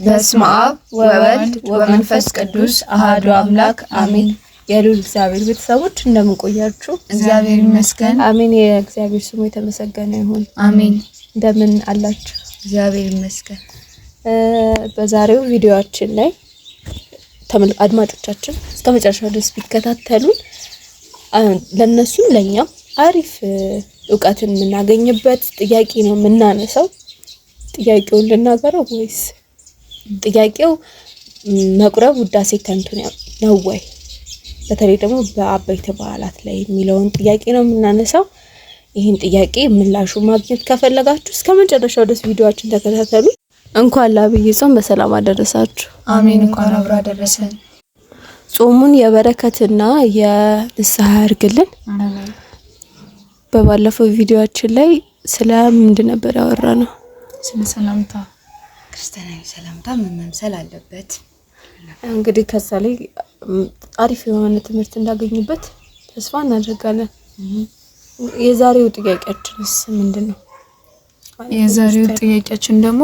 በስመ አብ ወወልድ ወመንፈስ ቅዱስ አሐዱ አምላክ አሜን። የልዑል እግዚአብሔር ቤተሰቦች እንደምን ቆያችሁ? እግዚአብሔር ይመስገን። አሜን። የእግዚአብሔር ስሙ የተመሰገነ ይሁን። አሜን። እንደምን አላችሁ? እግዚአብሔር ይመስገን። በዛሬው ቪዲዮአችን ላይ አድማጮቻችን እስከ መጨረሻው ድረስ ቢከታተሉን ለነሱም ለኛም አሪፍ እውቀትን የምናገኝበት ጥያቄ ነው የምናነሳው። ጥያቄውን ልናገረው ወይስ ጥያቄው መቁረብ ውዳሴ ከንቱ ነው ወይ? በተለይ ደግሞ በአበይት በዓላት ላይ የሚለውን ጥያቄ ነው የምናነሳው። ይህን ጥያቄ ምላሹ ማግኘት ከፈለጋችሁ እስከ መጨረሻው ድረስ ቪዲዮአችን ተከታተሉ። እንኳን ለዐቢይ ጾም በሰላም አደረሳችሁ። አሜን። እንኳን አብሮ አደረሰን። ጾሙን የበረከትና የንስሐ ያርግልን። በባለፈው ቪዲዮአችን ላይ ስለ ምንድን ነበር ያወራነው? ስለ ሰላምታ፣ ክርስቲያናዊ ሰላምታ ምን መምሰል አለበት? እንግዲህ ከዛ ላይ አሪፍ የሆነ ትምህርት እንዳገኙበት ተስፋ እናደርጋለን። የዛሬው ጥያቄያችንስ ምንድን ነው? የዛሬው ጥያቄያችን ደግሞ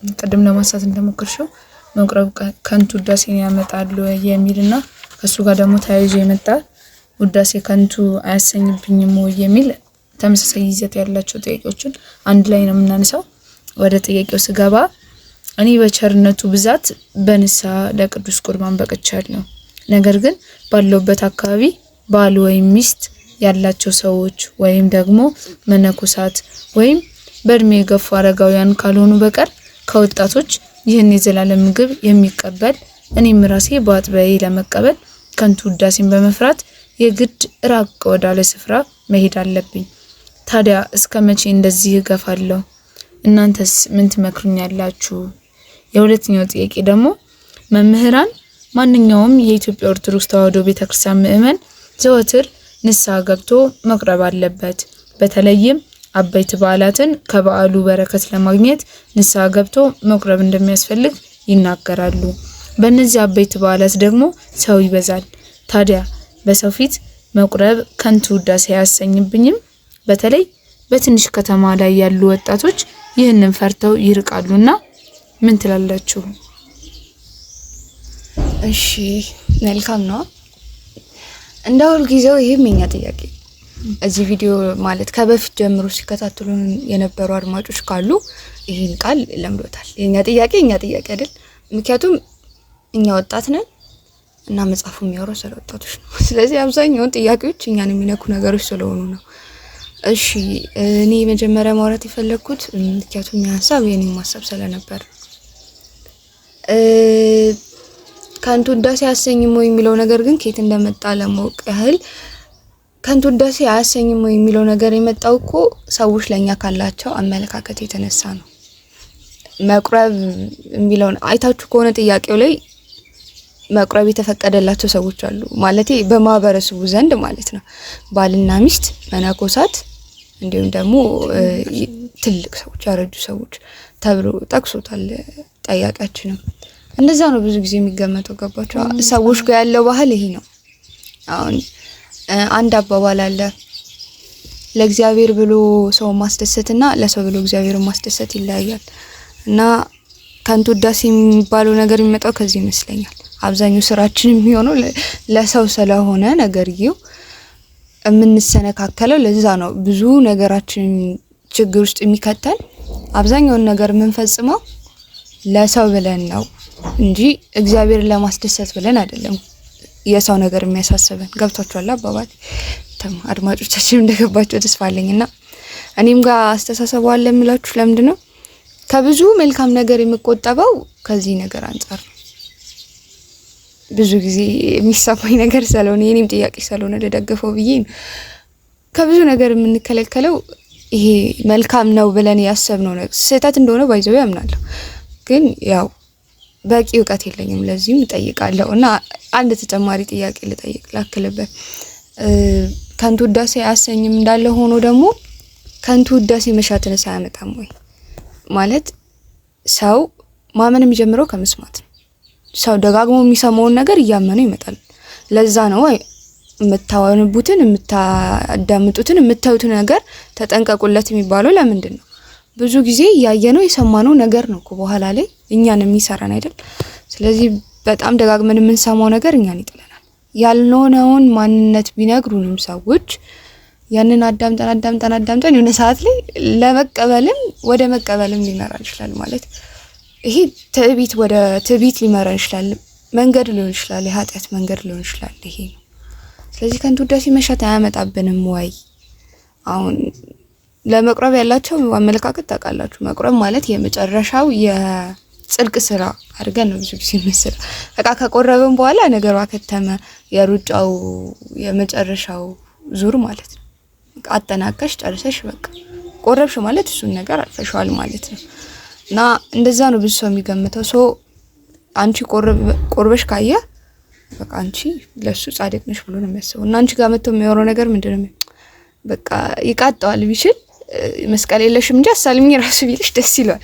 ቅድም ለማንሳት እንደሞከርሽው መቁረብ ከንቱ ውዳሴን ያመጣል የሚልና ከሱ ጋር ደግሞ ተያይዞ የመጣ ውዳሴ ከንቱ አያሰኝብኝም ወይ የሚል ተመሳሳይ ይዘት ያላቸው ጥያቄዎችን አንድ ላይ ነው የምናነሳው። ወደ ጥያቄው ስገባ እኔ በቸርነቱ ብዛት በንስሐ ለቅዱስ ቁርባን በቅቻለሁ። ነገር ግን ባለውበት አካባቢ ባል ወይም ሚስት ያላቸው ሰዎች ወይም ደግሞ መነኮሳት ወይም በእድሜ የገፉ አረጋውያን ካልሆኑ በቀር ከወጣቶች ይህን የዘላለም ምግብ የሚቀበል እኔም ራሴ በአጥቢያዬ ለመቀበል ከንቱ ውዳሴን በመፍራት የግድ ራቅ ወዳለ ስፍራ መሄድ አለብኝ። ታዲያ እስከ መቼ እንደዚህ እገፋለሁ? እናንተስ ምን ትመክሩኛላችሁ? የሁለተኛው ጥያቄ ደግሞ መምህራን ማንኛውም የኢትዮጵያ ኦርቶዶክስ ተዋሕዶ ቤተክርስቲያን ምእመን ዘወትር ንስሐ ገብቶ መቅረብ አለበት። በተለይም አበይት በዓላትን ከበዓሉ በረከት ለማግኘት ንስሐ ገብቶ መቁረብ እንደሚያስፈልግ ይናገራሉ። በእነዚህ አበይት በዓላት ደግሞ ሰው ይበዛል። ታዲያ በሰው ፊት መቁረብ ከንቱ ውዳሴ አያሰኝብኝም? በተለይ በትንሽ ከተማ ላይ ያሉ ወጣቶች ይህንን ፈርተው ይርቃሉና ምን ትላላችሁ? እሺ መልካም ነው። እንደ ሁል ጊዜው ይህም የኛ ጥያቄ እዚህ ቪዲዮ ማለት ከበፊት ጀምሮ ሲከታተሉን የነበሩ አድማጮች ካሉ ይህን ቃል ለምዶታል። የኛ ጥያቄ የኛ ጥያቄ አይደል? ምክንያቱም እኛ ወጣት ነን እና መጽሐፉ የሚያወራው ስለ ወጣቶች ነው። ስለዚህ አብዛኛውን ጥያቄዎች እኛን የሚነኩ ነገሮች ስለሆኑ ነው። እሺ እኔ መጀመሪያ ማውራት የፈለግኩት ምክንያቱም የሀሳብ የኔም ሀሳብ ስለነበር ከንቱ ውዳሴ አያሰኝም ወይ የሚለው ነገር ግን ከየት እንደመጣ ለማወቅ ያህል ከንቱ ውዳሴ አያሰኝም ወይ የሚለው ነገር የመጣው እኮ ሰዎች ለኛ ካላቸው አመለካከት የተነሳ ነው። መቁረብ የሚለውን አይታችሁ ከሆነ ጥያቄው ላይ መቁረብ የተፈቀደላቸው ሰዎች አሉ። ማለቴ በማህበረሰቡ ዘንድ ማለት ነው። ባልና ሚስት፣ መነኮሳት እንዲሁም ደግሞ ትልቅ ሰዎች፣ ያረጁ ሰዎች ተብሎ ጠቅሶታል ጠያቂያችንም። እንደዛ ነው ብዙ ጊዜ የሚገመተው። ገባቸው? ሰዎች ጋር ያለው ባህል ይሄ ነው። አሁን አንድ አባባል አለ፣ ለእግዚአብሔር ብሎ ሰው ማስደሰትና ለሰው ብሎ እግዚአብሔር ማስደሰት ይለያያል። እና ከንቱ ውዳሴ የሚባለው ነገር የሚመጣው ከዚህ ይመስለኛል። አብዛኛው ስራችን የሚሆነው ለሰው ስለሆነ ነገርየው የምንሰነካከለው ለዛ ነው። ብዙ ነገራችን ችግር ውስጥ የሚከተል አብዛኛውን ነገር የምንፈጽመው ለሰው ብለን ነው እንጂ እግዚአብሔርን ለማስደሰት ብለን አይደለም። የሰው ነገር የሚያሳስበን ገብቷችኋል? አባባል አድማጮቻችን እንደገባቸው ተስፋ አለኝ። እና እኔም ጋር አስተሳሰቡ አለ የምላችሁ ለምንድን ነው ከብዙ መልካም ነገር የምቆጠበው ከዚህ ነገር አንጻር ነው። ብዙ ጊዜ የሚሰማኝ ነገር ስለሆነ የኔም ጥያቄ ስለሆነ ልደግፈው ብዬ ነው። ከብዙ ነገር የምንከለከለው ይሄ መልካም ነው ብለን ያሰብነው ነገር ስህተት እንደሆነ ባይዘው ያምናለሁ፣ ግን ያው በቂ እውቀት የለኝም፣ ለዚህም እጠይቃለሁ። እና አንድ ተጨማሪ ጥያቄ ልጠይቅ ላክልበት። ከንቱ ውዳሴ አያሰኝም እንዳለ ሆኖ ደግሞ ከንቱ ውዳሴ መሻትንስ አያመጣም ወይ? ማለት ሰው ማመን የሚጀምረው ከመስማት ነው። ሰው ደጋግሞ የሚሰማውን ነገር እያመነው ይመጣል። ለዛ ነው የምታነቡትን፣ የምታዳምጡትን፣ የምታዩትን ነገር ተጠንቀቁለት የሚባለው ለምንድን ነው? ብዙ ጊዜ ያየነው የሰማነው ነገር ነው እኮ በኋላ ላይ እኛን የሚሰራን አይደል? ስለዚህ በጣም ደጋግመን የምንሰማው ነገር እኛን ይጥለናል። ያልሆነውን ማንነት ቢነግሩንም ሰዎች ያንን አዳምጠን አዳምጠን አዳምጠን የሆነ ሰዓት ላይ ለመቀበልም ወደ መቀበልም ሊመራን ይችላል። ማለት ይሄ ትዕቢት ወደ ትዕቢት ሊመራን ይችላል። መንገድ ሊሆን ይችላል፣ የኃጢአት መንገድ ሊሆን ይችላል። ይሄ ነው። ስለዚህ ከንቱ ውዳሴ መሻት አያመጣብንም ወይ? አሁን ለመቁረብ ያላቸው አመለካከት ታውቃላችሁ። መቁረብ ማለት የመጨረሻው የጽድቅ ስራ አድርገን ነው ብዙ ጊዜ የምንስለው። በቃ ከቆረብን በኋላ ነገሩ አከተመ፣ የሩጫው የመጨረሻው ዙር ማለት ነው። በቃ አጠናቀሽ ጨርሰሽ በቃ ቆረብሽ ማለት እሱን ነገር አልፈሽዋል ማለት ነው። እና እንደዛ ነው ብዙ ሰው የሚገምተው። So አንቺ ቆርበሽ ካየ በቃ አንቺ ለሱ ጻድቅ ነሽ ብሎ ነው የሚያስበው። እና አንቺ ጋር መጥቶ የሚያወራው ነገር ምንድነው? በቃ ይቃጠዋል። ቢችል መስቀል የለሽም እንጂ አሳልሚኝ ራሱ ቢልሽ ደስ ይለዋል።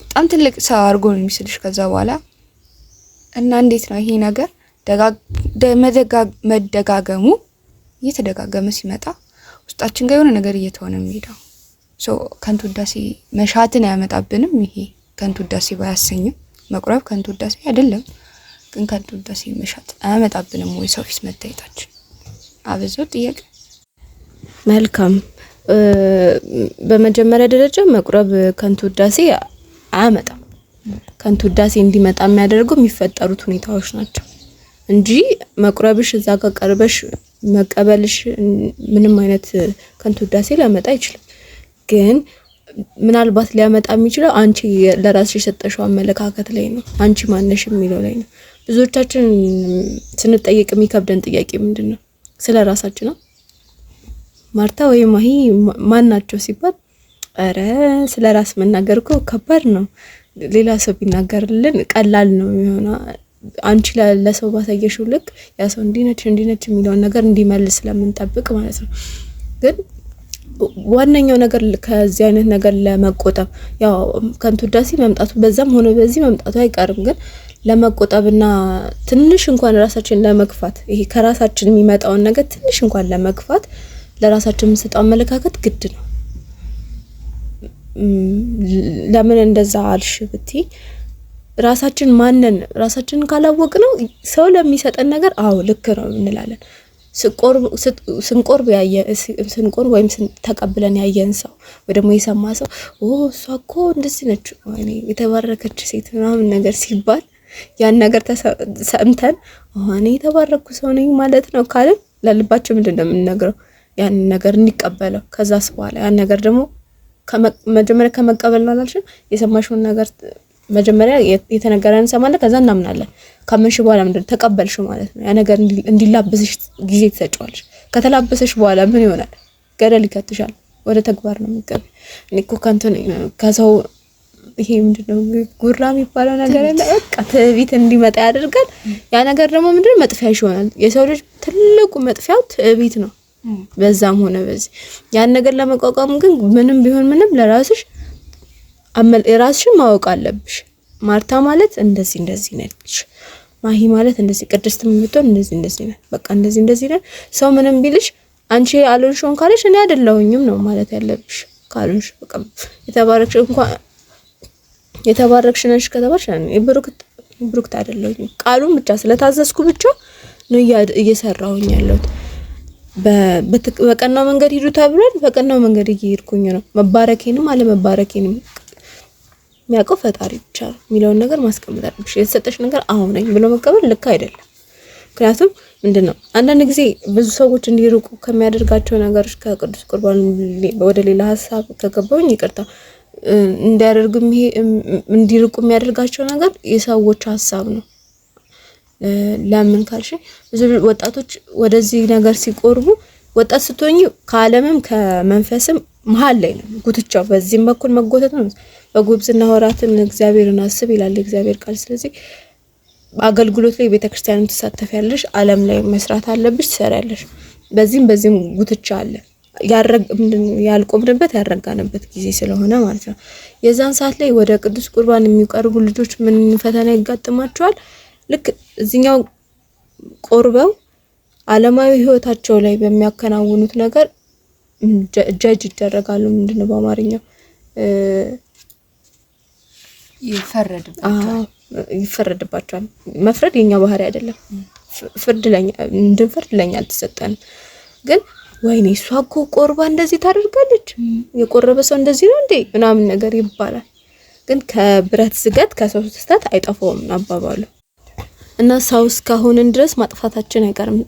በጣም ትልቅ ሰው አድርጎ ነው የሚስልሽ ከዛ በኋላ። እና እንዴት ነው ይሄ ነገር መደጋገሙ እየተደጋገመ ሲመጣ ውስጣችን ጋር የሆነ ነገር እየተሆነ የሚሄደው? So ከንቱ ውዳሴ መሻትን አያመጣብንም። ይሄ ከንቱ ውዳሴ ባያሰኝም፣ መቁረብ ከንቱ ውዳሴ አይደለም፣ ግን ከንቱ ውዳሴ መሻት አያመጣብንም ወይ ሰው ፊት መታየታችን? አበዛው ጥያቄ። መልካም። በመጀመሪያ ደረጃ መቁረብ ከንቱ ውዳሴ አያመጣም። ከንቱ ውዳሴ እንዲመጣ የሚያደርገው የሚፈጠሩት ሁኔታዎች ናቸው እንጂ መቁረብሽ፣ እዛ ጋር ቀርበሽ መቀበልሽ ምንም አይነት ከንቱ ውዳሴ ሊያመጣ አይችልም። ግን ምናልባት ሊያመጣ የሚችለው አንቺ ለራስሽ የሰጠሽው አመለካከት ላይ ነው። አንቺ ማነሽ የሚለው ላይ ነው። ብዙዎቻችን ስንጠየቅ የሚከብደን ጥያቄ ምንድን ነው? ስለ ራሳችን ነው። ማርታ ወይም ማሂ ማን ናቸው ሲባል፣ ኧረ ስለ ራስ መናገር እኮ ከባድ ነው። ሌላ ሰው ቢናገርልን ቀላል ነው የሚሆነው። አንቺ ለሰው ባሳየሽው ልክ ያ ሰው እንዲህ ነች፣ እንዲህ ነች የሚለውን ነገር እንዲመልስ ስለምንጠብቅ ማለት ነው። ግን ዋነኛው ነገር ከዚህ አይነት ነገር ለመቆጠብ፣ ያው ከንቱ ውዳሴ መምጣቱ በዛም ሆነ በዚህ መምጣቱ አይቀርም። ግን ለመቆጠብና ትንሽ እንኳን ራሳችን ለመግፋት፣ ይሄ ከራሳችን የሚመጣውን ነገር ትንሽ እንኳን ለመግፋት ለራሳችን የምንሰጠው አመለካከት ግድ ነው። ለምን እንደዛ አልሽ ብትይ፣ ራሳችን ማንን ራሳችንን ካላወቅነው ሰው ለሚሰጠን ነገር አዎ ልክ ነው እንላለን። ስንቆርብ ያየ፣ ስንቆርብ ወይም ተቀብለን ያየን ሰው ወይ ደግሞ የሰማ ሰው "ኦ፣ እሷ እኮ እንደዚህ ነች፣ ወይኔ የተባረከች ሴት" ምናምን ነገር ሲባል ያን ነገር ሰምተን "እኔ የተባረኩ ሰው ነኝ ማለት ነው" ካልን ለልባችን ምንድን ነው የምንነግረው? ያንን ነገር እንዲቀበለው። ከዛስ በኋላ ያን ነገር ደግሞ መጀመሪያ ከመቀበል ነው አላልሽም? የሰማሽውን ነገር መጀመሪያ የተነገረን እንሰማለን፣ ከዛ እናምናለን። ካመንሽ በኋላ ምንድን ነው? ተቀበልሽ ማለት ነው። ያ ነገር እንዲላበስሽ ጊዜ ትሰጪዋለሽ። ከተላበሰሽ በኋላ ምን ይሆናል? ገደል ይከትሻል። ወደ ተግባር ነው የሚገቢ። እኔ እኮ ከንቱ ነኝ፣ ከሰው ይሄ ምንድነው ጉራ የሚባለው ነገር ያለ በቃ ትዕቢት እንዲመጣ ያደርጋል። ያ ነገር ደግሞ ምንድነው? መጥፊያሽ ይሆናል። የሰው ልጅ ትልቁ መጥፊያው ትዕቢት ነው። በዛም ሆነ በዚህ ያን ነገር ለመቋቋም ግን ምንም ቢሆን ምንም ለራስሽ ራስሽን ማወቅ አለብሽ። ማርታ ማለት እንደዚህ እንደዚህ ነች፣ ማሂ ማለት እንደዚህ፣ ቅድስት የምትሆን እንደዚህ እንደዚህ ነች። በቃ እንደዚህ እንደዚህ ነች። ሰው ምንም ቢልሽ አንቺ አልሆንሽውን ካለሽ እኔ አይደለሁኝም ነው ማለት ያለብሽ። ካልሆንሽ በቃ የተባረክሽ እንኳን የተባረክሽ ነሽ ከተባልሽ እኔ ብሩክት ብሩክት አይደለሁኝም፣ ቃሉን ብቻ ስለታዘዝኩ ብቻ ነው እየሰራሁኝ ያለሁት። በቀናው መንገድ ሂዱ ተብሏል። በቀናው መንገድ እየሄድኩኝ ነው። መባረኬንም አለመባረኬንም የሚያውቀው ፈጣሪ ብቻ ነው የሚለውን ነገር ማስቀመጥ አለብሽ። የተሰጠሽ ነገር አሁን ነኝ ብሎ መቀበል ልክ አይደለም። ምክንያቱም ምንድነው፣ አንዳንድ ጊዜ ብዙ ሰዎች እንዲርቁ ከሚያደርጋቸው ነገሮች፣ ከቅዱስ ቁርባን ወደ ሌላ ሀሳብ ከገባሁኝ ይቅርታ፣ እንዲያደርጉ እንዲርቁ የሚያደርጋቸው ነገር የሰዎች ሀሳብ ነው። ለምን ካልሽ ብዙ ወጣቶች ወደዚህ ነገር ሲቆርቡ፣ ወጣት ስትሆኚ ከዓለምም ከመንፈስም መሀል ላይ ነው ጉትቻው። በዚህም በኩል መጎተት ነው። በጉብዝና ወራትን እግዚአብሔርን አስብ ይላል የእግዚአብሔር ቃል። ስለዚህ አገልግሎት ላይ ቤተክርስቲያንም ትሳተፊያለሽ፣ ዓለም ላይ መስራት አለብሽ፣ ትሰሪያለሽ። በዚህም በዚህም ጉትቻ አለ። ያልቆምንበት ያረጋንበት ጊዜ ስለሆነ ማለት ነው። የዛን ሰዓት ላይ ወደ ቅዱስ ቁርባን የሚቀርቡ ልጆች ምን ፈተና ይጋጥማቸዋል? ልክ እዚህኛው ቆርበው ዓለማዊ ህይወታቸው ላይ በሚያከናውኑት ነገር ጀጅ ይደረጋሉ። ምንድነው በአማርኛው? ይፈረድባቸዋል። ይፈረድባቸዋል። መፍረድ የኛ ባህሪ አይደለም። ፍርድ ለኛ እንድንፈርድ ለኛ አልተሰጠንም። ግን ወይኔ እሷ እኮ ቆርባ እንደዚህ ታደርጋለች፣ የቆረበ ሰው እንደዚህ ነው እንዴ ምናምን ነገር ይባላል። ግን ከብረት ዝገት ከሰው ስህተት አይጠፋውም አባባሉ እና ሰው እስካሁንን ድረስ ማጥፋታችን አይቀርም።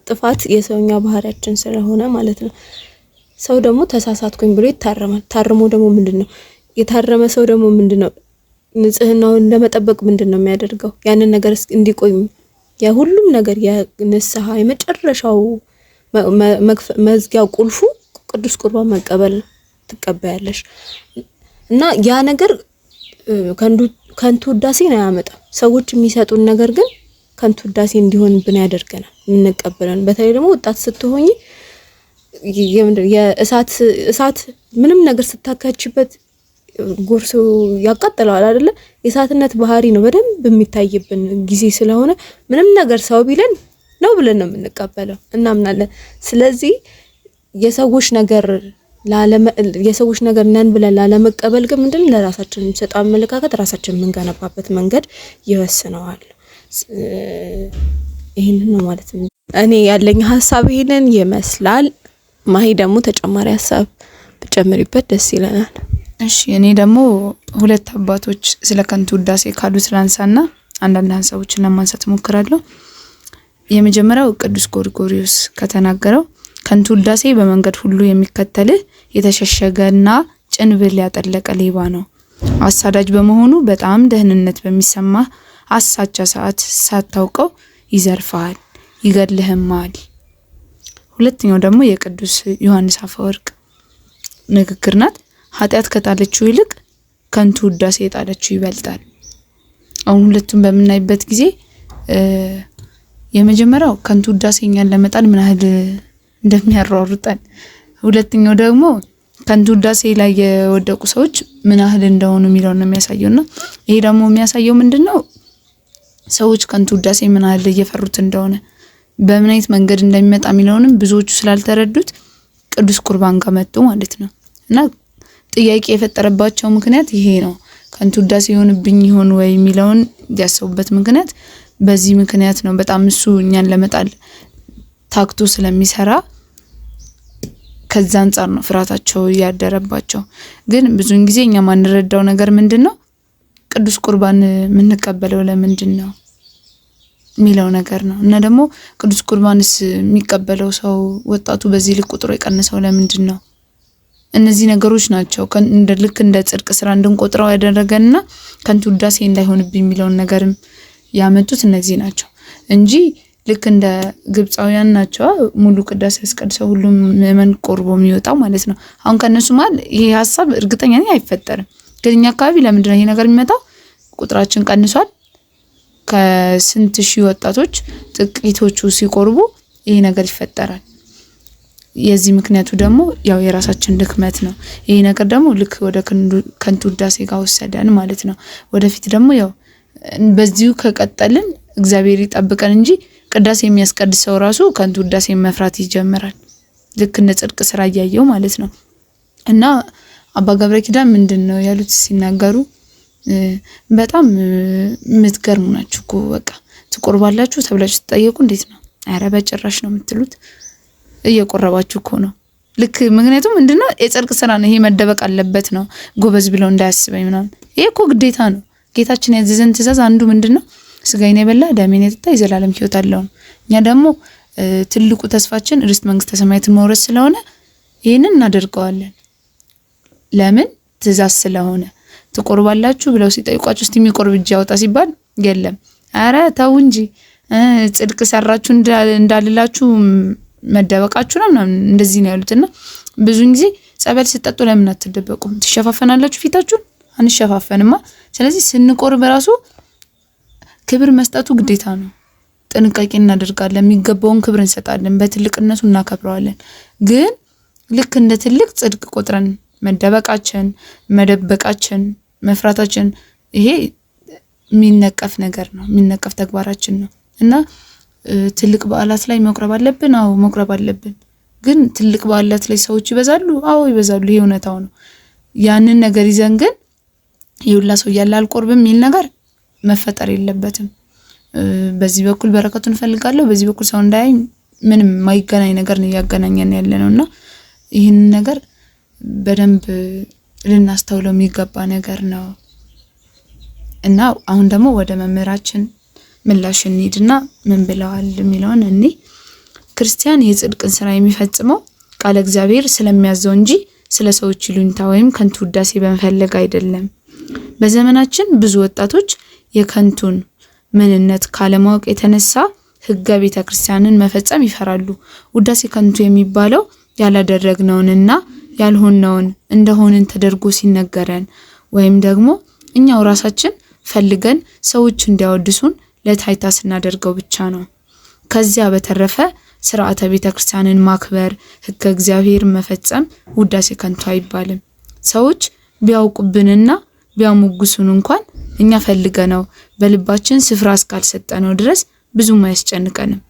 ጥፋት የሰውኛ ባህሪያችን ስለሆነ ማለት ነው። ሰው ደግሞ ተሳሳትኩኝ ብሎ ይታረማል። ታርሞ ደግሞ ምንድን ነው የታረመ ሰው ደግሞ ምንድን ነው ንጽህናውን ለመጠበቅ ምንድን ነው የሚያደርገው? ያንን ነገር እንዲቆይ የሁሉም ነገር የንስሐ የመጨረሻው መዝጊያው ቁልፉ ቅዱስ ቁርባን መቀበል ነው። ትቀበያለሽ እና ያ ነገር ከንቱ ውዳሴን አያመጣም። ሰዎች የሚሰጡን ነገር ግን ከንቱ ውዳሴ እንዲሆንብን ያደርገናል። የምንቀበለን በተለይ ደግሞ ወጣት ስትሆኝ የእሳት እሳት ምንም ነገር ስታካችበት ጎርሶ ያቃጥለዋል አይደለ? የእሳትነት ባህሪ ነው በደንብ የሚታይብን ጊዜ ስለሆነ ምንም ነገር ሰው ቢለን ነው ብለን ነው የምንቀበለው፣ እናምናለን። ስለዚህ የሰዎች ነገር የሰዎች ነገር ነን ብለን ላለመቀበል ግን ምንድን ለራሳችን የሚሰጠው አመለካከት ራሳችን የምንገነባበት መንገድ ይወስነዋል። ይህንን ነው ማለት ነው። እኔ ያለኝ ሀሳብ ይህንን ይመስላል። ማሂ ደግሞ ተጨማሪ ሀሳብ ብጨምሪበት ደስ ይለናል። እሺ፣ እኔ ደግሞ ሁለት አባቶች ስለ ከንቱ ውዳሴ ካሉት ላንሳና አንዳንድ ሀሳቦችን ለማንሳት እሞክራለሁ። የመጀመሪያው ቅዱስ ጎርጎርዮስ ከተናገረው፣ ከንቱ ውዳሴ በመንገድ ሁሉ የሚከተልህ የተሸሸገና ጭንብል ያጠለቀ ሌባ ነው። አሳዳጅ በመሆኑ በጣም ደህንነት በሚሰማ አሳቻ ሰዓት ሳታውቀው ይዘርፈሃል፣ ይገድልህማል። ሁለተኛው ደግሞ የቅዱስ ዮሐንስ አፈወርቅ ንግግር ናት። ኃጢአት ከጣለችው ይልቅ ከንቱ ውዳሴ የጣለችው ይበልጣል። አሁን ሁለቱም በምናይበት ጊዜ የመጀመሪያው ከንቱ ውዳሴ እኛን ለመጣል ምን ያህል እንደሚያሯሩጠን፣ ሁለተኛው ደግሞ ከንቱ ውዳሴ ላይ የወደቁ ሰዎች ምን ያህል እንደሆኑ የሚለውን ነው የሚያሳየው። እና ይሄ ደግሞ የሚያሳየው ምንድን ነው? ሰዎች ከንቱ ውዳሴ ምን ያህል እየፈሩት እንደሆነ፣ በምን አይነት መንገድ እንደሚመጣ የሚለውንም ብዙዎቹ ስላልተረዱት ቅዱስ ቁርባን ጋር መጡ ማለት ነው። እና ጥያቄ የፈጠረባቸው ምክንያት ይሄ ነው። ከንቱ ውዳሴ የሆንብኝ ይሆን ወይ የሚለውን ያሰቡበት ምክንያት በዚህ ምክንያት ነው። በጣም እሱ እኛን ለመጣል ታክቶ ስለሚሰራ ከዛ አንጻር ነው ፍርሃታቸው እያደረባቸው። ግን ብዙውን ጊዜ እኛ ማንረዳው ነገር ምንድን ነው? ቅዱስ ቁርባን የምንቀበለው ለምንድን ነው የሚለው ነገር ነው። እና ደግሞ ቅዱስ ቁርባንስ የሚቀበለው ሰው ወጣቱ በዚህ ልክ ቁጥሩ የቀነሰው ለምንድን ነው? እነዚህ ነገሮች ናቸው እንደ ልክ እንደ ጽድቅ ስራ እንድንቆጥረው ያደረገንና ከንቱ ውዳሴ እንዳይሆንብኝ የሚለውን ነገርም ያመጡት እነዚህ ናቸው እንጂ ልክ እንደ ግብፃውያን ናቸው ሙሉ ቅዳሴ አስቀድሰው ሁሉም ምዕመን ቆርቦ የሚወጣው ማለት ነው። አሁን ከእነሱ መሀል ይሄ ሀሳብ እርግጠኛ ነኝ አይፈጠርም። ግን እኛ አካባቢ ለምንድን ነው ይሄ ነገር የሚመጣው? ቁጥራችን ቀንሷል። ከስንት ሺህ ወጣቶች ጥቂቶቹ ሲቆርቡ ይሄ ነገር ይፈጠራል። የዚህ ምክንያቱ ደግሞ ያው የራሳችን ድክመት ነው። ይሄ ነገር ደግሞ ልክ ወደ ከንቱ ውዳሴ ጋር ወሰደን ማለት ነው። ወደፊት ደግሞ ያው በዚሁ ከቀጠልን እግዚአብሔር ይጠብቀን እንጂ ቅዳሴ የሚያስቀድስ ሰው ራሱ ከንቱ ውዳሴ መፍራት ይጀምራል። ልክ እንደ ጽድቅ ስራ እያየው ማለት ነው። እና አባ ገብረ ኪዳን ምንድን ነው ያሉት ሲናገሩ፣ በጣም የምትገርሙ ናችሁ እኮ፣ በቃ ትቆርባላችሁ ተብላችሁ ትጠየቁ እንዴት ነው? ኧረ በጭራሽ ነው የምትሉት። እየቆረባችሁ እኮ ነው። ልክ ምክንያቱም ምንድነው፣ የጽድቅ ስራ ነው ይሄ፣ መደበቅ አለበት ነው፣ ጎበዝ ብለው እንዳያስበኝ ምናምን። ይሄ እኮ ግዴታ ነው። ጌታችን ያዘዘን ትእዛዝ አንዱ ምንድነው? ስጋዬን የበላ ደሜን የጠጣ የዘላለም ሕይወት አለው ነው። እኛ ደግሞ ትልቁ ተስፋችን ርስት መንግስተ ሰማያትን መውረስ ስለሆነ ይህንን እናደርገዋለን። ለምን? ትእዛዝ ስለሆነ። ትቆርባላችሁ ብለው ሲጠይቋችሁ እስቲ የሚቆርብ እጅ ያውጣ ሲባል የለም። አረ ተው እንጂ፣ ጽድቅ ሰራችሁ እንዳልላችሁ መደበቃችሁ ነው ምናምን እንደዚህ ነው ያሉት። እና ብዙን ጊዜ ጸበል ስትጠጡ ለምን አትደበቁም? ትሸፋፈናላችሁ ፊታችሁን? አንሸፋፈንማ። ስለዚህ ስንቆርብ ራሱ ክብር መስጠቱ ግዴታ ነው። ጥንቃቄ እናደርጋለን፣ የሚገባውን ክብር እንሰጣለን፣ በትልቅነቱ እናከብረዋለን። ግን ልክ እንደ ትልቅ ጽድቅ ቆጥረን መደበቃችን፣ መደበቃችን፣ መፍራታችን ይሄ የሚነቀፍ ነገር ነው፣ የሚነቀፍ ተግባራችን ነው። እና ትልቅ በዓላት ላይ መቁረብ አለብን። አዎ መቁረብ አለብን። ግን ትልቅ በዓላት ላይ ሰዎች ይበዛሉ። አዎ ይበዛሉ። ይሄ እውነታው ነው። ያንን ነገር ይዘን ግን የሁላ ሰው እያለ አልቆርብም የሚል ነገር መፈጠር የለበትም። በዚህ በኩል በረከቱን እፈልጋለሁ፣ በዚህ በኩል ሰው እንዳያይ ምንም የማይገናኝ ነገር ነው እያገናኘን ያለ ነው እና ይህንን ነገር በደንብ ልናስተውለው የሚገባ ነገር ነው እና አሁን ደግሞ ወደ መምህራችን ምላሽ እንሂድና ምን ብለዋል የሚለውን እኔ ክርስቲያን የጽድቅን ስራ የሚፈጽመው ቃለ እግዚአብሔር ስለሚያዘው እንጂ ስለ ሰዎች ይሉኝታ ወይም ከንቱ ውዳሴ በመፈለግ አይደለም። በዘመናችን ብዙ ወጣቶች የከንቱን ምንነት ካለማወቅ የተነሳ ሕገ ቤተ ክርስቲያንን መፈጸም ይፈራሉ። ውዳሴ ከንቱ የሚባለው ያላደረግነውንና ያልሆነውን እንደሆንን ተደርጎ ሲነገረን ወይም ደግሞ እኛው ራሳችን ፈልገን ሰዎች እንዲያወድሱን ለታይታ ስናደርገው ብቻ ነው። ከዚያ በተረፈ ስርዓተ ቤተ ክርስቲያንን ማክበር፣ ሕገ እግዚአብሔር መፈጸም ውዳሴ ከንቱ አይባልም። ሰዎች ቢያውቁብንና ቢያሞግሱን እንኳን እኛ ፈልገነው በልባችን ስፍራ እስካልሰጠነው ድረስ ብዙም አያስጨንቀንም።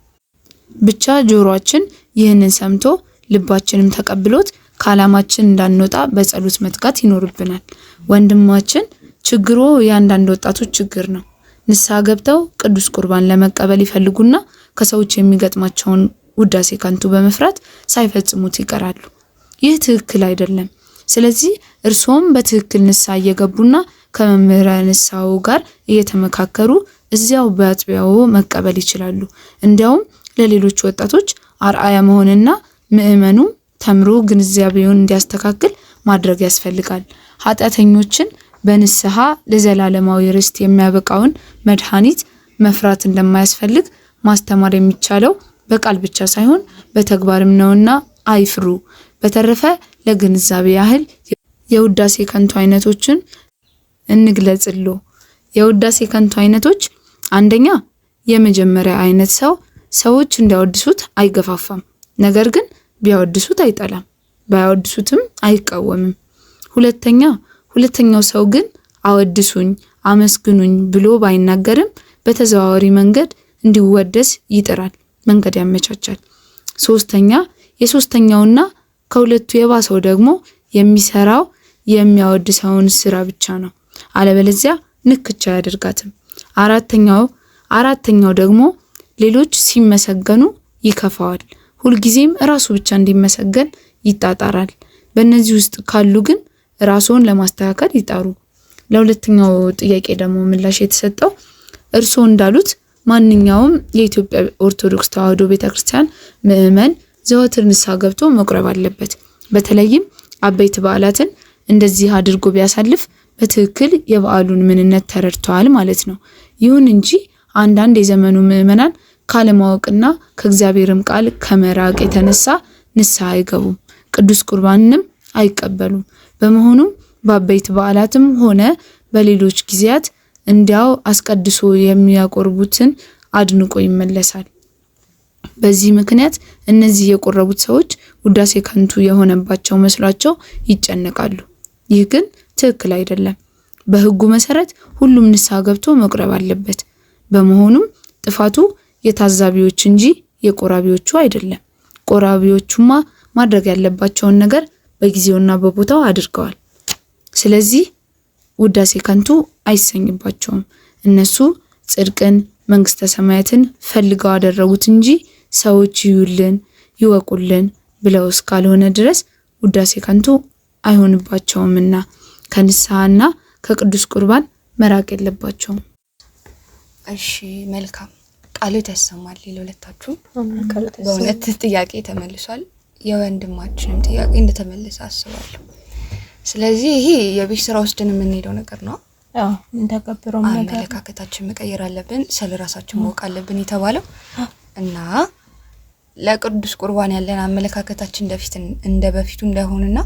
ብቻ ጆሮአችን ይህንን ሰምቶ ልባችንም ተቀብሎት ከዓላማችን እንዳንወጣ በጸሎት መትጋት ይኖርብናል። ወንድማችን ችግሩ የአንዳንድ ወጣቶች ችግር ነው። ንስሐ ገብተው ቅዱስ ቁርባን ለመቀበል ይፈልጉና ከሰዎች የሚገጥማቸውን ውዳሴ ከንቱ በመፍራት ሳይፈጽሙት ይቀራሉ። ይህ ትክክል አይደለም። ስለዚህ እርስዎም በትክክል ንስሐ እየገቡና ከመምህረ ንስሐው ጋር እየተመካከሩ እዚያው በአጥቢያው መቀበል ይችላሉ። እንዲያውም ለሌሎች ወጣቶች አርአያ መሆንና ምዕመኑም ተምሮ ግንዛቤውን እንዲያስተካክል ማድረግ ያስፈልጋል። ኃጢአተኞችን በንስሐ ለዘላለማዊ ርስት የሚያበቃውን መድኃኒት መፍራት እንደማያስፈልግ ማስተማር የሚቻለው በቃል ብቻ ሳይሆን በተግባርም ነውና አይፍሩ። በተረፈ ለግንዛቤ ያህል የውዳሴ ከንቱ አይነቶችን እንግለጽሎ። የውዳሴ ከንቱ አይነቶች አንደኛ፣ የመጀመሪያ አይነት ሰው ሰዎች እንዲያወድሱት አይገፋፋም። ነገር ግን ቢያወድሱት አይጠላም፣ ባያወድሱትም አይቃወምም። ሁለተኛ ሁለተኛው ሰው ግን አወድሱኝ፣ አመስግኑኝ ብሎ ባይናገርም በተዘዋዋሪ መንገድ እንዲወደስ ይጥራል፣ መንገድ ያመቻቻል። ሶስተኛ የሶስተኛውና ከሁለቱ የባሰው ደግሞ የሚሰራው የሚያወድሰውን ስራ ብቻ ነው። አለበለዚያ ንክቻ አያደርጋትም። አራተኛው አራተኛው ደግሞ ሌሎች ሲመሰገኑ ይከፋዋል። ሁልጊዜም ራሱ ብቻ እንዲመሰገን ይጣጣራል። በእነዚህ ውስጥ ካሉ ግን ራስዎን ለማስተካከል ይጣሩ። ለሁለተኛው ጥያቄ ደግሞ ምላሽ የተሰጠው እርስዎ እንዳሉት ማንኛውም የኢትዮጵያ ኦርቶዶክስ ተዋሕዶ ቤተክርስቲያን ምዕመን ዘወትር ንስሐ ገብቶ መቁረብ አለበት። በተለይም አበይት በዓላትን እንደዚህ አድርጎ ቢያሳልፍ በትክክል የበዓሉን ምንነት ተረድተዋል ማለት ነው። ይሁን እንጂ አንዳንድ የዘመኑ ምዕመናን ካለማወቅና ከእግዚአብሔርም ቃል ከመራቅ የተነሳ ንስሐ አይገቡም፣ ቅዱስ ቁርባንንም አይቀበሉም። በመሆኑም በአበይት በዓላትም ሆነ በሌሎች ጊዜያት እንዲያው አስቀድሶ የሚያቆርቡትን አድንቆ ይመለሳል። በዚህ ምክንያት እነዚህ የቆረቡት ሰዎች ውዳሴ ከንቱ የሆነባቸው መስሏቸው ይጨነቃሉ። ይህ ግን ትክክል አይደለም። በሕጉ መሰረት ሁሉም ንስሐ ገብቶ መቁረብ አለበት። በመሆኑም ጥፋቱ የታዛቢዎች እንጂ የቆራቢዎቹ አይደለም። ቆራቢዎቹማ ማድረግ ያለባቸውን ነገር በጊዜውና በቦታው አድርገዋል። ስለዚህ ውዳሴ ከንቱ አይሰኝባቸውም። እነሱ ጽድቅን መንግስተ ሰማያትን ፈልገው አደረጉት እንጂ ሰዎች ይዩልን ይወቁልን ብለው እስካልሆነ ድረስ ውዳሴ ከንቱ አይሆንባቸውምና ከንስሐና ከቅዱስ ቁርባን መራቅ የለባቸውም። እሺ መልካም ቃሉ ያሰማል ለሁለታችሁም። በእውነት ጥያቄ ተመልሷል። የወንድማችንም ጥያቄ እንደተመለሰ አስባለሁ። ስለዚህ ይሄ የቤት ስራ ወስደን የምንሄደው ነገር ነው። እንተገብረው ነገር አመለካከታችን መቀየር አለብን፣ ስለ ራሳችን ማወቅ አለብን የተባለው እና ለቅዱስ ቁርባን ያለን አመለካከታችን እንደፊት እንደ በፊቱ እንዳይሆንና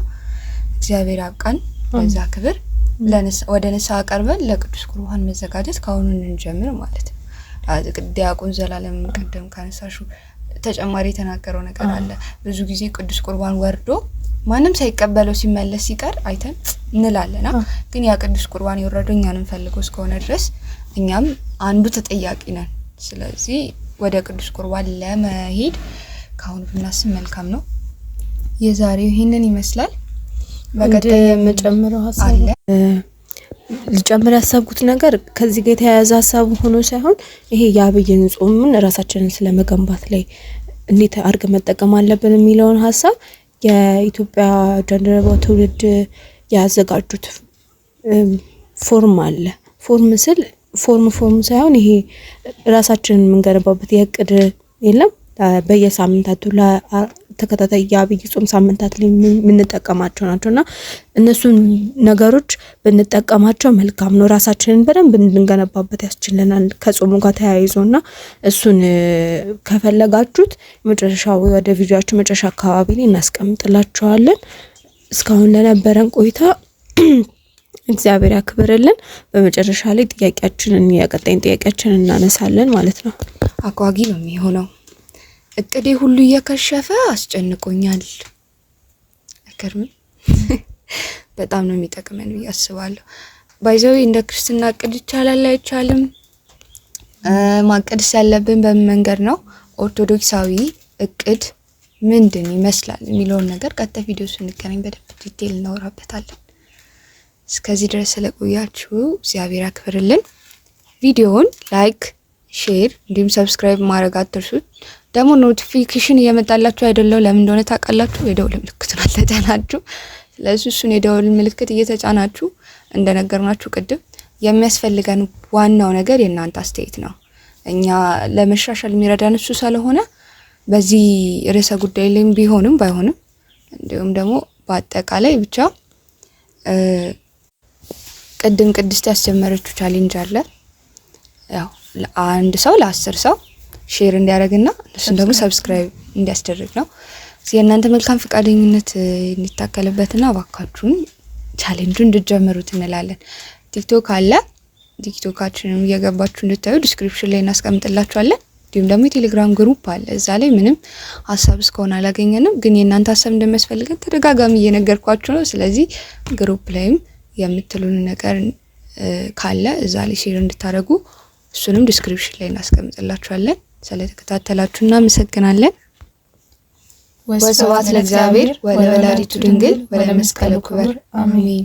እግዚአብሔር ያብቃን በዛ ክብር ወደ ንስሐ ቀርበን ለቅዱስ ቁርባን መዘጋጀት ከአሁኑ እንጀምር ማለት ነው። ዲያቆን ዘላለም ቅድም ካነሳሹ ተጨማሪ የተናገረው ነገር አለ። ብዙ ጊዜ ቅዱስ ቁርባን ወርዶ ማንም ሳይቀበለው ሲመለስ ሲቀር አይተን እንላለና ግን ያ ቅዱስ ቁርባን የወረደው እኛንም ፈልጎ እስከሆነ ድረስ እኛም አንዱ ተጠያቂ ነን። ስለዚህ ወደ ቅዱስ ቁርባን ለመሄድ ከአሁኑ ብናስብ መልካም ነው። የዛሬው ይህንን ይመስላል። በቀጣይ የምጨምረው ሀሳብ አለ። ልጨምር ያሰብኩት ነገር ከዚህ ጋር የተያያዘ ሀሳብ ሆኖ ሳይሆን ይሄ የአብይን ጾምን ራሳችንን ስለመገንባት ላይ እንዴት አድርገን መጠቀም አለብን የሚለውን ሀሳብ የኢትዮጵያ ጃንደረባው ትውልድ ያዘጋጁት form አለ። Form ስል form ሳይሆን ይሄ ራሳችንን የምንገነባበት የእቅድ የለም፣ በየሳምንታቱ ለተከታታይ የአብይ ጾም ሳምንታት ላይ የምንጠቀማቸው ናቸው እና እነሱን ነገሮች ብንጠቀማቸው መልካም ነው። ራሳችንን በደንብ እንድንገነባበት ያስችለናል ከጾሙ ጋር ተያይዞ። እና እሱን ከፈለጋችሁት መጨረሻው ወደ ቪዲዮአችን መጨረሻ አካባቢ ላይ እናስቀምጥላችኋለን። እስካሁን ለነበረን ቆይታ እግዚአብሔር ያክብርልን። በመጨረሻ ላይ ጥያቄያችንን የቀጣይን ጥያቄያችንን እናነሳለን ማለት ነው። አጓጊ ነው የሚሆነው። እቅዴ ሁሉ እየከሸፈ አስጨንቆኛል። አይገርምም? በጣም ነው የሚጠቅመን ብዬ አስባለሁ። By the way እንደ ክርስትና እቅድ ይቻላል አይቻልም? ማቀድስ ያለብን በምን መንገድ ነው? ኦርቶዶክሳዊ እቅድ ምንድን ይመስላል የሚለውን ነገር ቀጣይ ቪዲዮ ስንገናኝ በደንብ detail እናወራበታለን። እስከዚህ ድረስ ስለቆያችሁ እግዚአብሔር ያክብርልን። ቪዲዮውን like፣ share እንዲሁም subscribe ማድረግ አትርሱት። ደግሞ notification እየመጣላችሁ አይደለው? ለምን እንደሆነ ታውቃላችሁ? የደውል ምልክቱን አልተጫናችሁ። ስለዚህ እሱን የደውል ምልክት እየተጫናችሁ እንደነገርናችሁ ቅድም የሚያስፈልገን ዋናው ነገር የእናንተ አስተያየት ነው። እኛ ለመሻሻል የሚረዳን እሱ ስለሆነ በዚህ ርዕሰ ጉዳይ ላይም ቢሆንም ባይሆንም እንዲሁም ደግሞ በአጠቃላይ ብቻ ቅድም ቅድስት ያስጀመረችው challenge አለ። ያው አንድ ሰው ለ10 ሰው share እንዲያደርግና እነሱን ደግሞ subscribe እንዲያስደርግ ነው። የእናንተ መልካም ፈቃደኝነት እንዲታከልበትና እባካችሁን ቻሌንጁ እንድትጀምሩት እንላለን። ቲክቶክ አለ። ቲክቶካችንም እየገባችሁ እንድታዩ description ላይ እናስቀምጥላችኋለን። እንዲሁም ደግሞ የቴሌግራም group አለ። እዛ ላይ ምንም ሀሳብ እስከሆነ አላገኘንም፣ ግን የእናንተ ሀሳብ እንደሚያስፈልገን ተደጋጋሚ እየነገርኳችሁ ነው። ስለዚህ group ላይም የምትሉን ነገር ካለ እዛ ላይ share እንድታደርጉ እሱንም description ላይ እናስቀምጥላችኋለን። ስለተከታተላችሁ እናመሰግናለን። ወስብሐት ለእግዚአብሔር ወለወላዲቱ ድንግል ወለመስቀሉ ክቡር፣ አሜን።